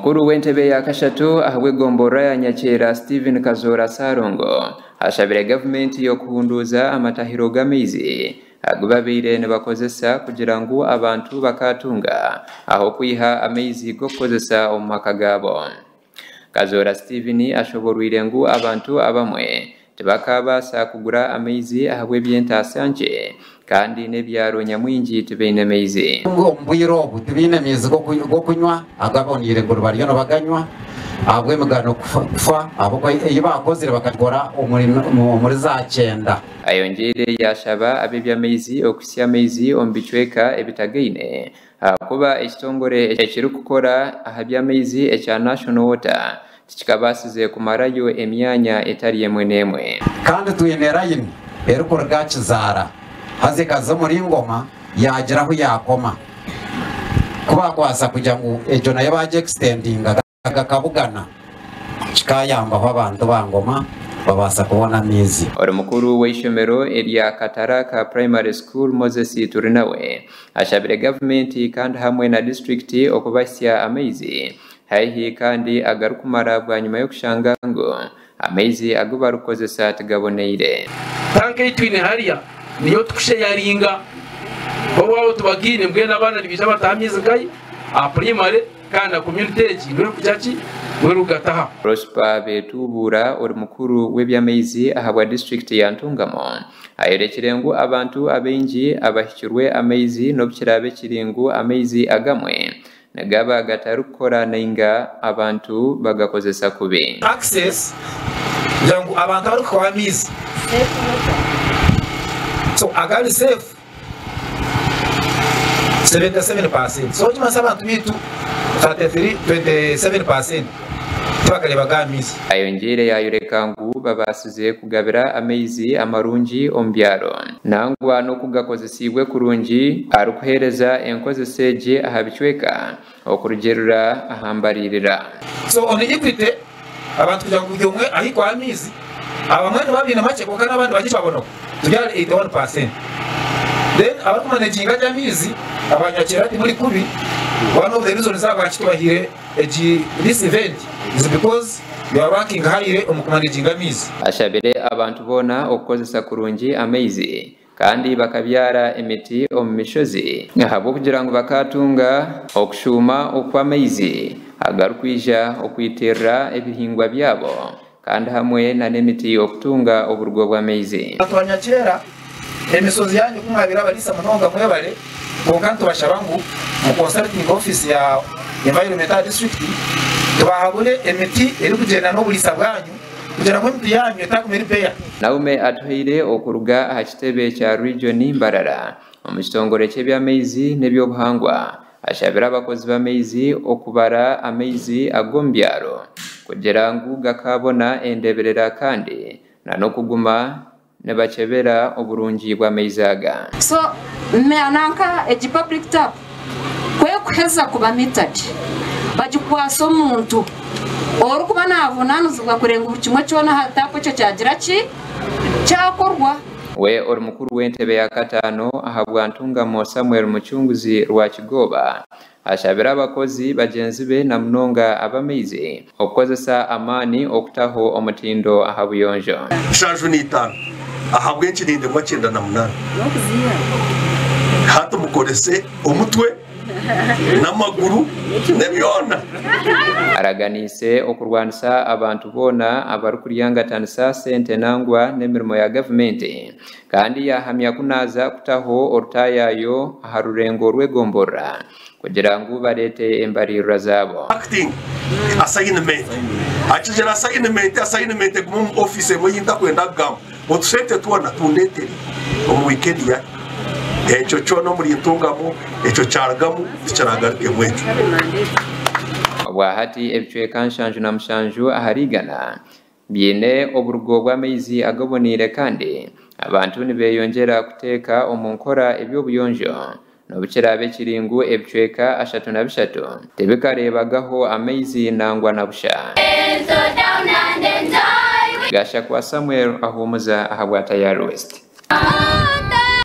Omukuru w'entebe ya kashatu ahabw'egomborora ya Nyakyera Stephen Kazoora Ssalongo ashabire gavumenti okuhunduuza amatahiro g'amaizi agu babaire nibakozesa kugira ngu abantu bakaatunga ah'okwiha amaizi g'okukozesa omu maka gaabo. Kazoora Stephen ashoborwire ngu abantu abamwe tibakaabaasa kugura amaizi ahabw'eby'entaasya nkye kandi n'ebyaro nyamwingi tibaine maizi. Omu bwire obu tibaine maizi g'okunywa agaboneire ngu bariyo nibaganywa ahabw'emigano kufa ahabw'okuba ei baakozire bakagikora omuri Zaakyenda. Ayongyeire yaashaba ab'eby'amaizi okuhitsya amaizi omu bicweka ebitagaine ahakuba ekitongore ekirikukora aha by'amaizi ekya National Water tikikabaasize kumarayo emyanya etari emwe n'emwe. Kandi twine layini erikuruga Kizaara haza ekaza omuri Ngoma yaagira ahu yaakoma. Ku baakwasa kugira ngu egyo nayo baagyekisitendinga gakabugana kikaayambaho abantu ba Ngoma babaasa kubona amaizi. Ori mukuru w'eishomero erya Kataraka Primary School Moses Turinawe ashabire gavumenti kandi hamwe na disiturikiti okubahitsya amaizi haihi kandi agarikumara bwanyima y'okushanga ngu amaizi agu barikukozesa tigaboneire. Tanka ei twine hariya niyo tukusheyaringa owaabo tubagaine mbwenu abaana nibaija bataha amaizi nkahi aha primary kandi na community egi niyo erikugira ki niyo erikugataha. Prosper Betubuura ori mukuru w'eby'amaizi ahabwa disiturikiti ya Ntungamo ayorekire ngu abantu abaingi abahikirwe amaizi n'obu kiraabe kiri ngu amaizi agamwe nigaba gatarikukora nainga abantu bagakozesa kubi. Access kugira ngu abantu abarikuhwaho amaizi so agari safe 77% so nikimanyisa abantu baitu 33 27% tibakareebaga aha maizi. Ayongyeire yaayoreka ngu babaasize kugabira amaizi amarungi omu byaro nangwa n'okugakozesiibwe kurungi arikuheereza enkozesa egi aha bicweka okurugiirira aha mbariirira. So on equity abantu kugira ngu buri omwe ahikweho amaizi, abamwe nibaba baine makye kwonka n'abandi bakye babonaho, turi ahari 81%. Then abarikumaneginga gye amaizi abanyakyera timuri kubi, one of the reasons ahabwaki tubahaire egi this event is because you are ranking highly omu kumaneginga amaizi. Ashabire abantu boona okukozesa kurungi amaizi kandi bakabyara emiti omu mishozi ahabw'okugira ngu bakaatunga okushuuma okw'amaizi agarikwija okwitirira ebihingwa byabo kandi hamwe na n'emiti okutunga oburugo bw'amaizi. Abantu ba Nyakyera, emishozi yanyu ku mwabaire abariisa munonga mwebare, kwonka nitubashaba ngu mu consultinge office ya environment aha district tubahabure emiti erikugyenda n'oburiisa bwanyu kugira ngu emiti yanyu etaguma eri bare. Naume Atuhaire okuruga aha kitebe kya Region Mbarara omu kitongore ky'eby'amaizi n'eby'obuhangwa Ashabire abakozi b'amaizi okubara amaizi ag'omu byaro kugira ngu gakaabona endeeberera kandi na n'okuguma nibakyebera oburungi bw'amaizi aga. So nanka egi public tap ku ekuheza kuba metered bagikwasa omuntu orikuba navunanizibwa kureeba ngu buri kimwe kyona aha tap ekyo kyagira ki? Kyakorwa. We ori mukuru w'entebe ya kataano ahabwa Ntungamo Samuel Mucunguzi Rwakigooba ashabire abakozi bagyenzi be na munonga ab'amaizi okukozesa amaani okutaho omutindo aha buyonjo. 75 ahabw'enki nindemwa 98? Hati mukorese omutwe n'amaguru n'ebyona. Araganiise okurwanisa abantu boona abarikuryangatanisa sente nangwa n'emirimo ya gavumenti kandi yaahamya ku naaza kutaho orutaayaayo aha rurengo rw'egomborora kugira ngu bareete embariirira zaabo. Acting assignment Akigira assignment assignment egume omu office emwe ei ntakwenda kugamba. Otusente twona tundeetere omu wiikendi ya Ekyo kyona omuri Ntungamo ekyo kyarugamu tikiraagarukemu ekyo. Obwahati ebicweka 77 ahari igana biine oburugo bw'amaizi agaboneire kandi abantu nibeyongyera kuteeka omu nkora eby'obuyonjo n'obu kiraabe kiri ngu ebicweka 33 tibikareebagaho amaizi nangwa na busha. Gashakwa Samuel ahuumuza ahabwa Tayari West.